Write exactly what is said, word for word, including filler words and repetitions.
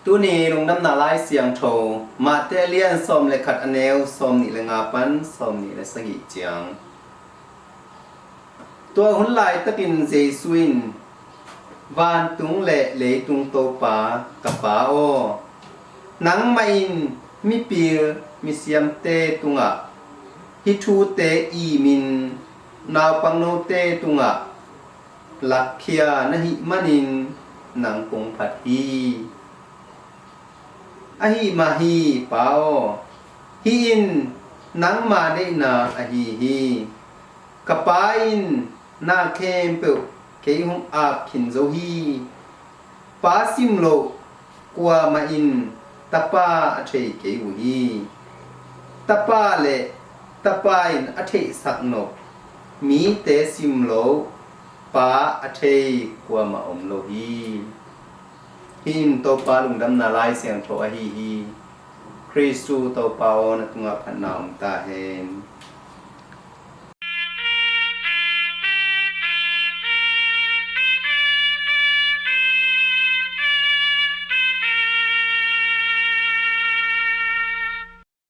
Tuni lungdamna lai siangtho, Mate a lian sawm le khat, a neu sawm nih le nga pan sawm nih le sagih ciang. Tua hun laitakin Jesu in, "Vantung le leitung Topa, ka Pa aw, nangmah in mipil misiamte tungah hih thute imin, naupangnote tungah lakkhia na hih manin nang kong phat hi. Ahi mah hi, Pa aw, hih in nangma deihna ahi hi. Ka Pa in na khempeuh kei hong ap khin zo hi. Pa simloh kuamah in Tapa a thei kei uh hi. Tapa le Tapa in a theihsak nop mite simloh Pa a thei kuamah om lo hi." Hih in Topa lungdamna lai siangtho ahi hi. Khristu Topa aw, na tungah phatna om ta hen.